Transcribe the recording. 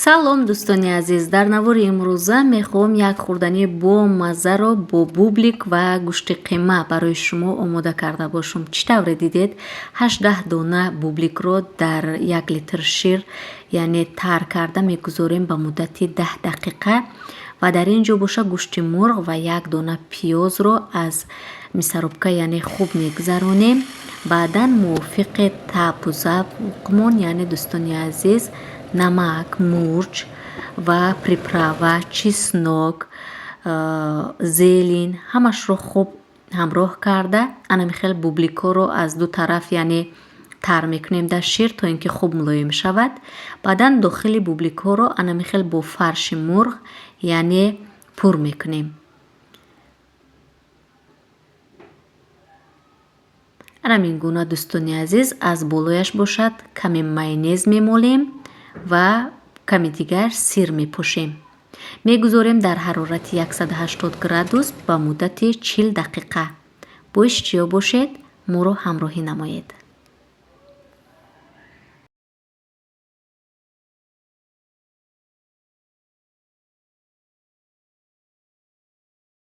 Салом, дӯстони азиз! Дар навори имрӯза мехоҳам як хӯрдании бомаззаро бо бублик ва гӯшти қима барои шумо омода карда бошам. Чӣ тавре дидед, 18 дона бубликро дар 1 литр шир, яъне тар карда мегузорем ба муддати 10 дақиқа. Ва дар ин ҷо боша, гӯшти мурғ ва як дона пиёзро аз мясорубка, яъне хуб мегузаронем. Баъдан мувофиқи таъбу завқмон, яъне, дӯстони азиз, намак, мурч ва приправа, чеснок, зелень, ҳамашро хуб ҳамроҳ карда, анами хел бубликҳоро аз ду тараф, яъне тар мекунем дар шир, то ин ки хуб мулоим шавад. Баъдан дохили бубликҳоро анами хел бо фарши мурғ, яъне пур мекунем. Анамин гуна, дӯстони азиз, аз болояш бошад, каме майонез мемолем ва ками дигар сир мепошем. Мегузорем дар ҳарорати 180 градус ба муддати 40 дақиқа. Бо иштиёқ бошед, моро ҳамроҳӣ намоед.